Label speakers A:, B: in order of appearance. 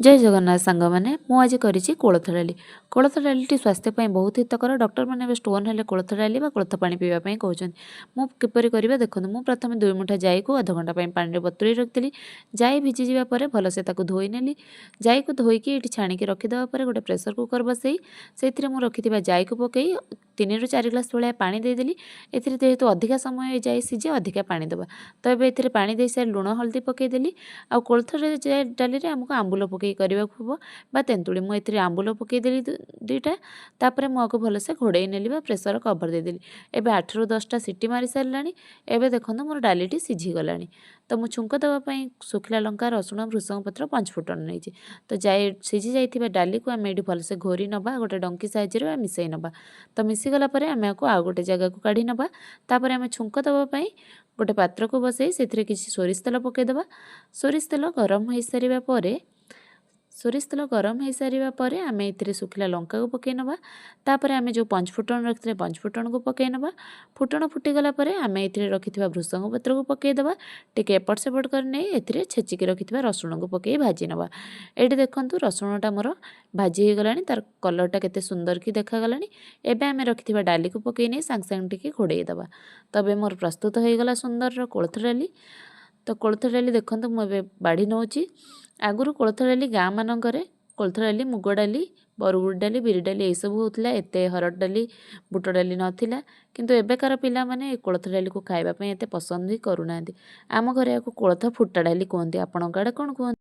A: ଜୟ ଜଗନ୍ନାଥ ସାଙ୍ଗମାନେ, ମୁଁ ଆଜି କରିଛି କୋଳଥ ଡାଲି। କୋଳଥ ଡାଲିଟି ସ୍ୱାସ୍ଥ୍ୟ ପାଇଁ ବହୁତ ହିତକର। ଡକ୍ଟରମାନେ ଏବେ ଷ୍ଟୋନ୍ ହେଲେ କୋଳଥ ଡାଲି ବା କୋଳଥ ପାଣି ପିଇବା ପାଇଁ କହୁଛନ୍ତି। ମୁଁ କିପରି କରିବା ଦେଖନ୍ତୁ। ମୁଁ ପ୍ରଥମେ 2 ମୁଠା ଜାଇକୁ ଅଧଘଣ୍ଟା ପାଇଁ ପାଣିରେ ବତୁରେଇ ରଖିଥିଲି। ଜାଇ ଭିଜିଯିବା ପରେ ଭଲସେ ତାକୁ ଧୋଇ ନେଲି। ଜାଇକୁ ଧୋଇକି ଏଇଠି ଛାଣିକି ରଖିଦେବା ପରେ ଗୋଟେ ପ୍ରେସର କୁକର୍ ବସେଇ ସେଇଥିରେ ମୁଁ ରଖିଥିବା ଜାଇକୁ ପକାଇ 3ରୁ 4 ଗ୍ଲାସ୍ ଭଳିଆ ପାଣି ଦେଇଦେଲି। ଏଥିରେ ଯେହେତୁ ଅଧିକା ସମୟ ଜାଇ ସିଝେ, ଅଧିକା ପାଣି ଦେବା। ତ ଏବେ ଏଥିରେ ପାଣି ଦେଇସାରି ଲୁଣ, ହଳଦୀ ପକାଇଦେଲି। ଆଉ କୋଳଥ ଡାଲିରେ ଆମକୁ ଆମ୍ବୁଲ ପକାଇ କରିବାକୁ ହେବ ବା ତେନ୍ତୁଳି। ମୁଁ ଏଥିରେ ଆମ୍ବୁଲ ପକାଇଦେଲି ଦୁଇଟା। ତାପରେ ମୁଁ ଆକୁ ଭଲସେ ଘୋଡ଼େଇ ନେଲି ବା ପ୍ରେସର କଭର୍ ଦେଇଦେଲି। ଏବେ 8ରୁ 10ଟା ସିଟି ମାରି ସାରିଲାଣି। ଏବେ ଦେଖନ୍ତୁ, ମୋର ଡାଲିଟି ସିଝିଗଲାଣି। ତ ମୁଁ ଛୁଙ୍କ ଦେବା ପାଇଁ ଶୁଖିଲା ଲଙ୍କା, ରସୁଣ, ଭୃସଙ୍ଗ ପତ୍ର, ପଞ୍ଚ ଫୁଟଣ ନେଇଛି। ତ ଯାଇ ସିଝି ଯାଇଥିବା ଡାଲିକୁ ଆମେ ଏଇଠି ଭଲସେ ଘୋରି ନେବା ଗୋଟେ ଡଙ୍କି ସାହାଯ୍ୟରେ ବା ମିଶାଇ ନେବା। ତ ମିଶିଗଲା ପରେ ଆମେ ଆକୁ ଆଉ ଗୋଟେ ଜାଗାକୁ କାଢ଼ି ନେବା। ତାପରେ ଆମେ ଛୁଙ୍କ ଦେବା ପାଇଁ ଗୋଟେ ପାତ୍ରକୁ ବସାଇ ସେଥିରେ କିଛି ସୋରିଷ ତେଲ ପକାଇଦେବା। ସୋରିଷ ତେଲ ଗରମ ହୋଇସାରିବା ପରେ ଆମେ ଏଥିରେ ଶୁଖିଲା ଲଙ୍କାକୁ ପକାଇ ନେବା। ତାପରେ ଆମେ ଯେଉଁ ପଞ୍ଚଫୁଟଣ ରଖିଥିଲେ, ପଞ୍ଚଫୁଟଣକୁ ପକାଇ ନେବା। ଫୁଟଣ ଫୁଟିଗଲା ପରେ ଆମେ ଏଥିରେ ରଖିଥିବା ଭୃସଙ୍ଗ ପତ୍ରକୁ ପକାଇଦେବା। ଟିକେ ଏପଟ ସେପଟ କରି ନେଇ ଏଥିରେ ଛେଚିକି ରଖିଥିବା ରସୁଣକୁ ପକାଇ ଭାଜି ନେବା। ଏଇଠି ଦେଖନ୍ତୁ, ରସୁଣଟା ମୋର ଭାଜି ହେଇଗଲାଣି। ତାର କଲର୍ଟା କେତେ ସୁନ୍ଦର କି ଦେଖାଗଲାଣି। ଏବେ ଆମେ ରଖିଥିବା ଡାଲିକୁ ପକାଇ ନେଇ ସାଙ୍ଗେ ସାଙ୍ଗେ ଟିକେ ଘୋଡ଼େଇ ଦେବା। ତେବେ ମୋର ପ୍ରସ୍ତୁତ ହୋଇଗଲା ସୁନ୍ଦରର କୋଳଥ ଡାଲି। ତ କୋଳଥ ଡାଲି ଦେଖନ୍ତୁ, ମୁଁ ଏବେ ବାଢ଼ି ନେଉଛି। ଆଗରୁ କୋଳଥ ଡାଲି ଗାଁମାନଙ୍କରେ କୋଳଥ ଡାଲି, ମୁଗ ଡାଲି, ବରଗୁଡ଼ି ଡାଲି, ବିରି ଡାଲି ଏଇସବୁ ହେଉଥିଲା। ଏତେ ହରଡ଼ ଡାଲି, ବୁଟ ଡାଲି ନଥିଲା। କିନ୍ତୁ ଏବେକାର ପିଲାମାନେ ଏ କୋଳଥ ଡାଲିକୁ ଖାଇବା ପାଇଁ ଏତେ ପସନ୍ଦ ବି କରୁନାହାନ୍ତି। ଆମ ଘରେ ଏହାକୁ କୋଳଥ ଫୁଟା ଡାଲି କୁହନ୍ତି। ଆପଣଙ୍କ ଆଡ଼େ କ'ଣ କୁହନ୍ତି?